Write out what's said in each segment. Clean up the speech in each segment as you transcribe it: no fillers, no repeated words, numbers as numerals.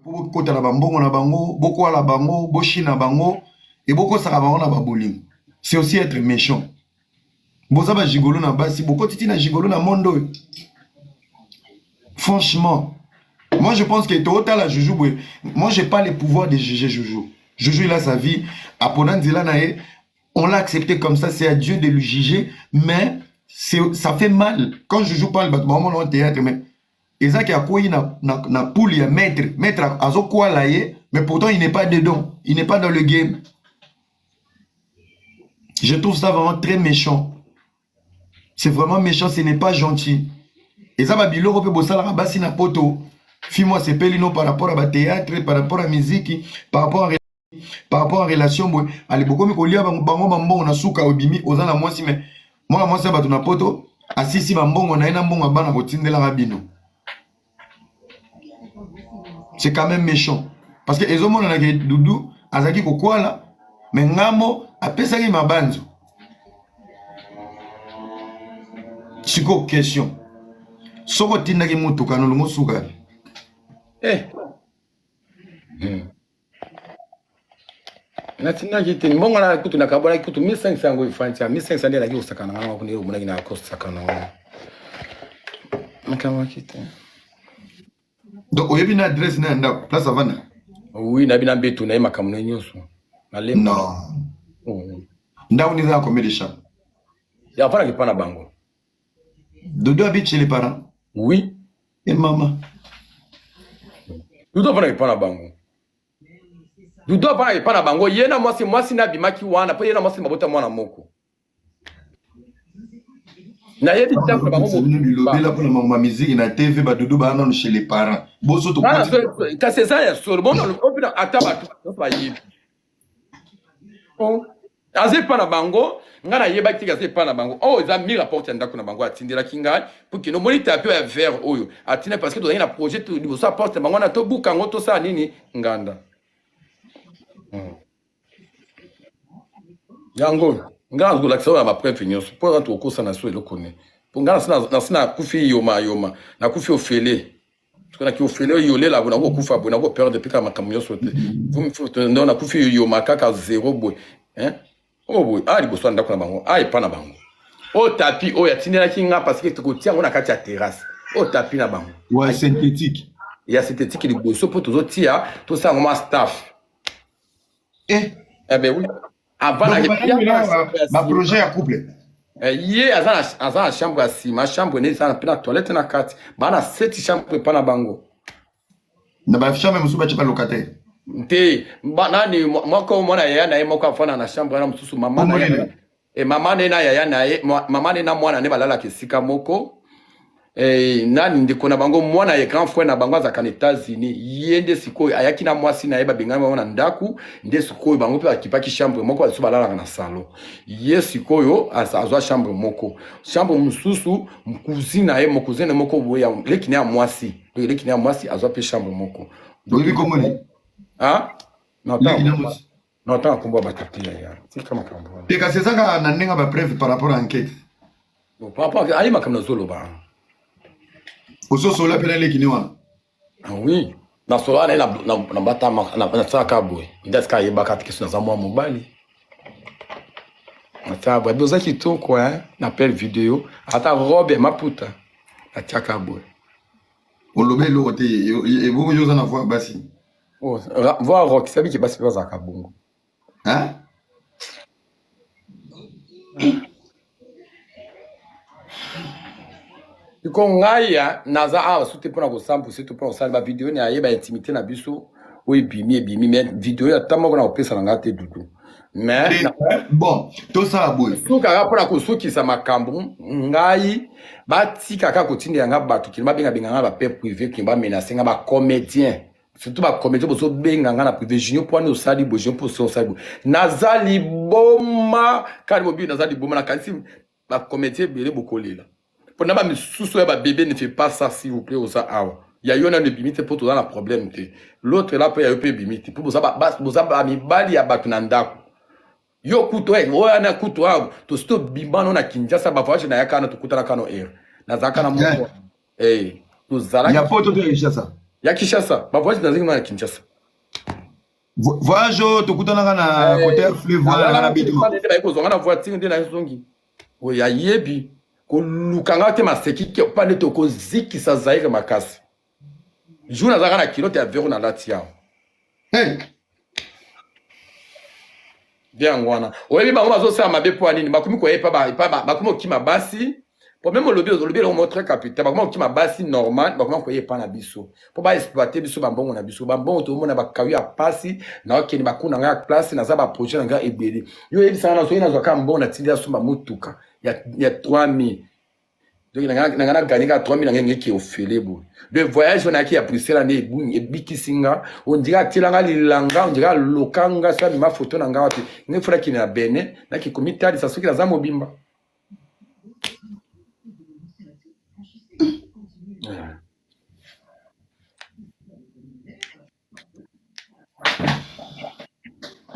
Po bokota na ba mbongo na bango, bokwala bango, boshina bango et bokosaka bango na ba bolingo. C'est aussi être méchant. Boza ba gigolo na basi, bokoti ti na gigolo na monde oyo. Franchement, moi je pense que totala Juju boye, moi j'ai pas le pouvoir de juger Juju. Juju il a sa vie, apona nzela na ye, on l'a accepté comme ça, c'est à Dieu de le juger, mais ça fait mal. Quand Juju parle, bato baomona théâtre, mais eza ke akwei na, na, na poule ya maître maître azokwala ye mais pourtant il n'est pas dedans il n'est pas dans le game je trouve ça vraiment très méchant c'est vraiment méchant ce n'est pas gentil eza babiloko mpe bosalaka basi na poto fimo asepeli no par rapport à bathéâtre par rapport à musique par rapport à par rapport à relation boye ale bokomi kolia bango bambongo na suka obimi oza na mwasi me mwana mwasi ya bato na poto asisi bambongo na ye na mbongo ya bana kotindelaka bino c'est quand même méchant parce que ezomonana ke dudu azalaki kokwala me ngambo apesaki mabanzo sikoyo question soki otindaki motuka nolongo suka eh. Natindaki te mbongo na kutu nakabolaki kutu 1500 yango efandi ya 1500 nde elaki kosakana ngai kuna omonaki na kosakana ngo nakamwaki te. Donc oyebi na adresse na ya ndako place avanda? Oui, nayebi na mbeto na ye makambo na ye nyonso nalemba. Non. Ndako nde eza na combien de chambre? Ya afandaka epa na bango. Dodo habite chez les parents? Oui. Et mama? Dodo afandaka epa na bango. Dudu afandaka epa na bango ye na mwasi mwasi na abimaki wana mpo ye na mwasi babota mwana moko. Nayebi ndako na bango bilobela mpona makambo ya miziki na TV badudu baa nano chez les parents boso tokoti kasi eza ya solo bona ata bato nyonso bayebi oh. Aza epa na bango ngai nayebaki te aza epa na bango oyo oh, eza mire porte ya ndako na bango atindelaki ngai mpo kende omoni tapi ya vert oyo atinda parce que tozalaki na projet liboso ya porte na bango wana tobuka yango tosala nini nganda hmm. Yango ngai nakolakisa oyo na bapreuve nyonso mpo wana tokokosa na so eloko nini mpo ngai nasi nakufi yoma yoma nakufi ofele soki naki ofele oyo olela boye nakokufa boye nakoperdre mpe kaka makambo nyonso te ndo nakufi yoma kaka zero boye oyo boye a liboso ya ndako na bango a epa na bango oyo tapi oyo atindelaki nga parce que tokotia yango na kati ya terrasse oyo tapi na bango ouais, synthétique ya synthétique liboso mpo tozotia tosala yango ma staff eh. Eh ben oui avant na projet ya couple eh, ye aza na chambre ya nsima chambre ne eza mpe na toilette na kati baa na seti chambre epa na bango na bachambre mosusu batye balocataire te nani moko mwana yaya na ye moko afanda na chambre wana mosusu mama na ye e mama ne na yaya na ye mama ne na mwana ne balalaka esika moko e, nani ndeko na bango mwana ya grand frère na bango azalaka na États-Unis ye nde sikoyo ayaki na mwasi na ye babengani bango na ndako nde sikoyo bango mpe bakipaki chambre moko basusu balalaka na salon ye sikoyo azwa chambre moko chambre mosusu cousine na ye cousine moko boye leki na ya mwasi donc leki na ya mwasi azwa mpe chambre moko. Oyebi kombo nini? Ah? Non, attends, kombo ya bato te yaya. Tika makambo wana. Te kasi eza kaka na ndenge ya ba preuve par rapport à enquête. Bon, par rapport ayi makambo nazoloba. Ososola mpe na leki ne wana. Ah oui. Nasolola na ye na batama nasalaka boye. Nde asika ayebaka te keso naza mwa mobali. Nasala boye. Oza kitoko hein. Na appel video. Ata robe ya maputa. Natiaka boye. Oloba eloko te ebongo yo oza na voix basi. Oh, voix rock, sabi ke basi bazalaka bongo. Hein? Siko ngai ya naza awa su te mpona kosambwisa to mpona kosala bavideo na ye baintimité na biso oyo ebimi ebimi mais video oyo ata moko na kopesa na ngai te dudu mais bon tosala boye sukaka mpona kosukisa makambo ngai batika kaka kotindela ngai bato kino babengabenga ngai bape privé kino bamenase ngai bacomédien surtout bacomédien bozobenga ngai na privé junior mpo wana osali boye junior mpo osali boye naza liboma kani bobi naza liboma nakanisi bacomédien ebele bokolela mpo na bamisusu ya babebe ne fait pas ça s'il vous plaît oza awa ya yo nano ebimi te mpo toza na problème te l'autre là mpe ya yo mpe ebimi te mpo boza bamibali ya bato na ndako yo kutu oyo wana kutu awa tosi tobima no na kinshasa bavoyage nayaka wana tokutanaka no ere nazalaka na moko tozalaki ya poto to ya kinshasa. Ya Kinshasa, ba voyage nazangi na Kinshasa. Voyage oyo tokutanaka na eh, kote ya fleuve wana na bito. Baye kozwa nga na voiture nde nazongi. Oyo ayebi koluka nga te maseki ke pa nde tokozikisa Zaire makasi. Jour nazalaka na kilote ya vero nalati awa. Hey. Nde yango wana oyebi bango bazosala mabe mpo ya nini bakomi koya epa bakomi kokima basi problème olobi olobi eloko moko très capital bakomi kokima basi normal bakomi koya epa na biso mpo baexploite biso bambongo na biso bambongo tomona bakawi ya pasi naokende bakuna ngai ya place naza baprojet na ngai ebele yo oyebisanga na soki nazwa kaka mbongo natindi asomba motuka ya 3000 donc na nga na gagné kaka 3000 na ngai ngeki ofele boye de voyage wana yaki ya Bruxelles nde ebikisi nga on dirait atiela nga lilanga on dirait aloka nga soki amema foto na nga wapi ngai fo nakende na Benin naki komitalisa soki naza mobimba.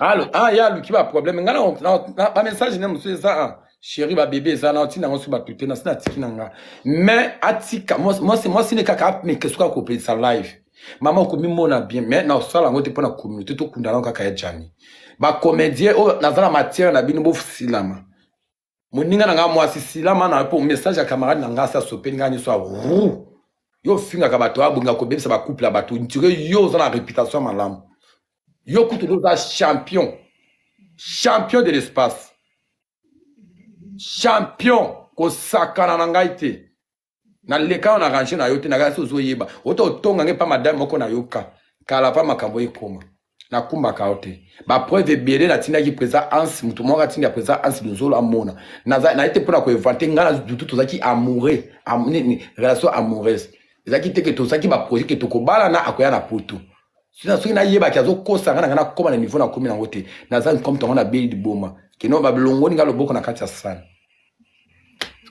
Allo, ah ya aluki ba problème nga na ba message ne mosusu eza ah chéri ba bébé eza na otinda yango so bato te nasi natiki na nga mais atika mwasi mwasi ne kaka ameka soki akopelisa live mama okomimona bien mais nasala yango te mpo na communauté tokunda yango kaka ya jani bacomédien oyo naza na matière na bino bosilama moninga na nga mwasi silama na mpo message ya camarade na nga asi asopeli nga nyonso ru yo ofingaka bato abonga kobebisa bacouple ya bato ntire yo oza na réputation ya malamu yo kutu nde oza champion champion de l'espace champion kosakana na ngai te naleka yo na range na yo te nakasi ozoyeba ota otonga nge pa madame moko nayoka kala pa makambo ekoma nakumbaka yo te bapreuve ebele natindaki président hans moto moko atinda président hans lunzolo amona naye te mpona koevante ngai na dutu tozalaki amoureux am, nini relation amoureuse ezalaki te ke tozalaki baprojet ke tokobalana akoya na poto soki nayebaki azokosa ngai na ngai nakoma na niveau nakomi nango te naza comme tongo nabeli liboma kino balongoli ngai loboko na kati ya sani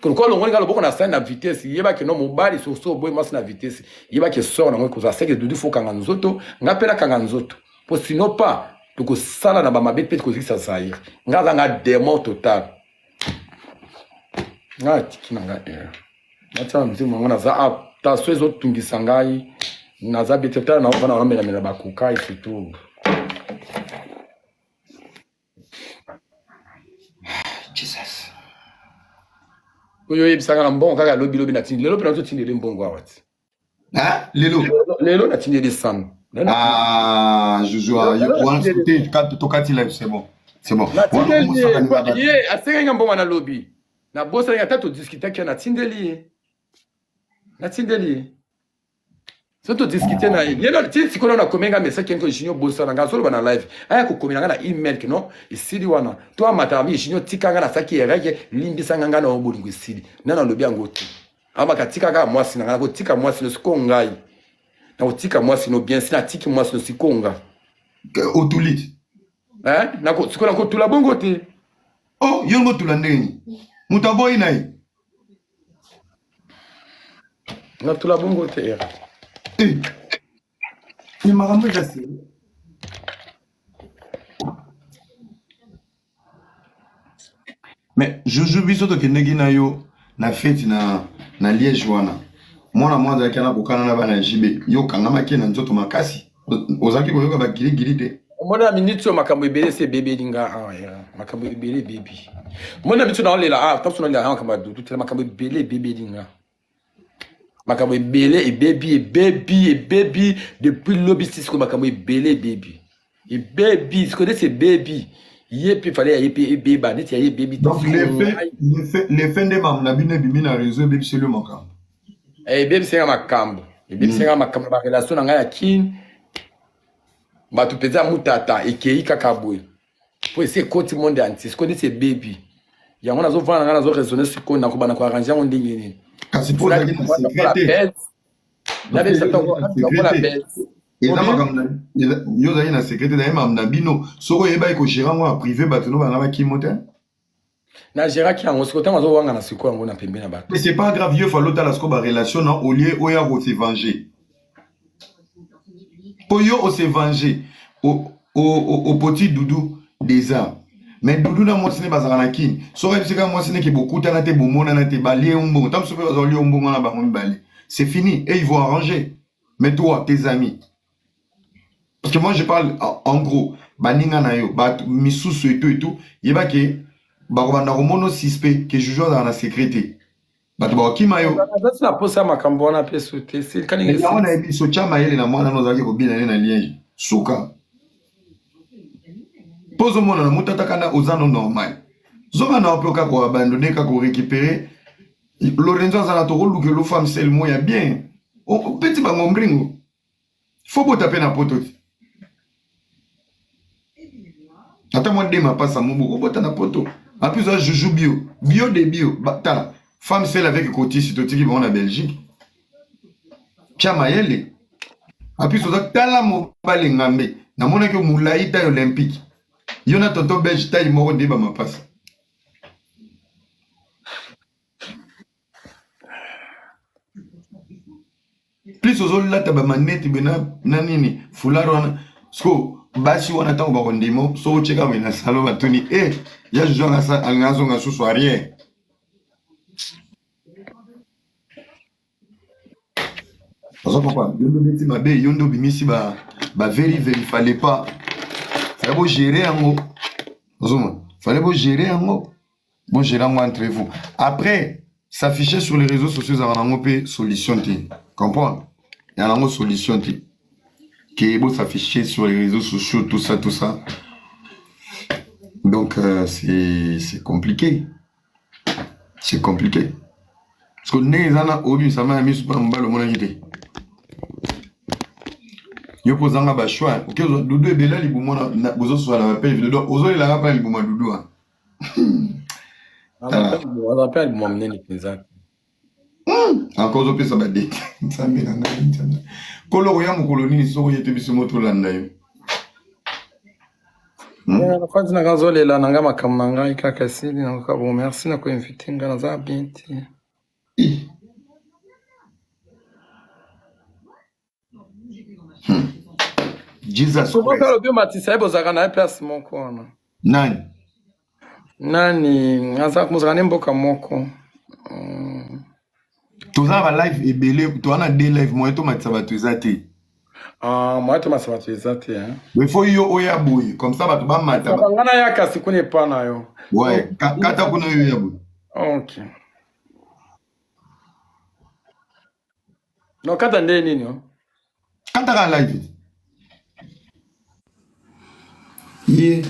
lokola olongoli nga loboko na sani na vitesse yeba ke no mobali soso oboyi mwasi na vitesse yeba ke sort nango ekozala seke dudu fo kanga nzoto nga mpe nakanga nzoto mpo sino pa tokosala na bamabe mpe tokozikisa zaire nga aza nga demon total nga atiki na nga erreur natia nzembo yango naza ataso ezotungisa ngai naza bete tala naovanda naomelamela bakoka et surtout Jesus. Oyo oyebisaka na mbongo kaka lobi lobi natindi lelo mpe nazotindeli mbongo awa ti. Ah, lelo. Lelo natindeli sano. Ah, Jojo, wana te tokati live c'est bon. C'est bon. Natindeli ye asengaki nga mbongo na lobi. Nabosani ata todiskutaki natindeli ye. Natindeli ye. soki todiskute na ye lelo ti sikoyo nakomi nga message kenko junior bosana nga azoloba na live aya kokomela nga na email kino esili wana to amata abi junior tika nga nasalaki erreur limbisa nga nga na bolingo esili nano alobi yango te abaka tika kaka mwasi na nga nakotika mwasi no sikoyo ngai nakotika mwasi no bien si natiki mwasi no sikoyo nga otuli sikoyo nakotula bongo te oh yo ngo otula ndenge nini moto aboyi na ye Natula bongo te era. Eh. Mais makambo eza sérieux. Mais Jojo biso tokendeki na yo na feti na, na Liège wana mwana mwa azalaki ana kokana na bana ya JB yo okangamaki na nzoto makasi ozalaki koyoka bagiligili te omoni na miniti oyo makambo ebele esi ebebeli nga awa era makambo ebele ebebi omoni na miniti naolela awa ah, taso naolela makambo ya dudu tela makambo ebele ebebeli nga makambo ebele ebebi ebebi ebebi depuis lobi ti sikoyo makambo ebele ebebi ebebi sikoyo neti ebebi ye mpe fale ya ye mpe ebeba neti ya ye ebebi donc l'effet nde mamu na bino ebimi na réseau ebebiseli yo makambo eh, ebebisi nga makambo ebebisi nga makambo na barelation na ngai ya kin bato mpenza ya mutata ekei kaka boye mpo esi ekoti monde entier sikoyo neti ebebi yango nazovanda ngai nazo raisonne sikoyo nakobanda koarrange yango ndenge nini kasi mpo ozalaki na secret te eza makambo yo ozalaki na secret te ezali makambo na bino soki oyebaki kogere yango na privé bato no banga bakimo te na geraki yango sikoyo ntango azowangana sikoyo yango na pembe na bato mais c'est pas grave yo fallait otala sikoyo barelation na au lieu oya kose venger mpo yo ose venger opoti dudu desa mais dudu na mwasi ne bazalaka na kini soki ayebisi kaka mwasi neke bokutana te bomonana te balie yo mbongo ntango mosusu mpe bazwa lie yo mbongo wana bango mibale c'est fini et ils vont arranger. Mais toi, tes amis, parce que moi je parle en gros, baninga na yo, bato misusu et tout et tout, yeba ke bakobanda komona suspect ke juju azala na secret te. Bato bakokima yo. Naza na posa ya makambo wana mpe su te. Yango nayebi so tya mayele na mwana ozalaki kobina ye na liege. Suka. Mpo ozomona na mutata kana oza no normal. Zonga na yo mpe kaka koabandonne kaka korécupere Lorenzo aza na tokolukela femme seule moko ya bien. Opeti bango mbringo. Fo bota mpe na poto te. Ata mwa dema pasa mobu obota na poto. En plus oza juju bio, bio de bio. Ba, tala, femme seule avec kotisi totiki bango na Belgique. Tia mayele. En plus oza tala mobali ngambe. Namonaki yo molai taille olympique. Yo na tonton Belge taille moko nde ba mapasa. Plus ozolata ba maneti boye na nini foulard wana siko basi wana ntango bakondima soki otyeka boye na salon batuni e eh, ya juju alinga azonga susu arrière. Ozo comprendre? Yo nde obeti mabe, yo nde obimisi ba ba very very fallait pas. Fallait bo gérer yango. Ozomona? Fallait bo gérer yango. Bo gérer yango entre vous. Après, s'afficher sur les réseaux sociaux ezalaka nango mpe solution te. Comprendre? Ezalaka nango solution te. Que bo s'afficher sur les réseaux sociaux, tout ça, tout ça. Donc, euh, c'est compliqué. C'est compliqué. Parce que ndenge eza na obimisa mai ya miso mpona mobali omonaki te. Yo mpo ozanga ba choix, oke ozwa dudu ebele ya libumu wana bozosola na bape video donc ozolelaka mpe na libumu ya dudu wana. Aza mpe libumu monene mpenza. Encore ozopesa ba dete. Nzambe na ngai, Nzambe. Kolo okoya mokolo nini soki oye te biso mo tolanda yo. Nafandi na ngai azolela na ngai makambo na ngai kaka esili na kaka bon merci na koinvite ngai naza bien te. Jesus Christ. Alobi omatisa ye bozalaka na ye place moko wana. Nani? Nani aza mozalaka ne mboka moko. Toza na ba live ebele, toza na deux live moyen tomatisa bato eza te. Ah, moyen tomatisa bato eza te. Hein? Mais faut yo oya boye, comme ça bato bamata. Ba... Nga naya kasi kuna epa na yo. Ouais, kata kuna yo ya boye. Ok. No kata nde nini? Oh? Kata ka live. Yeah.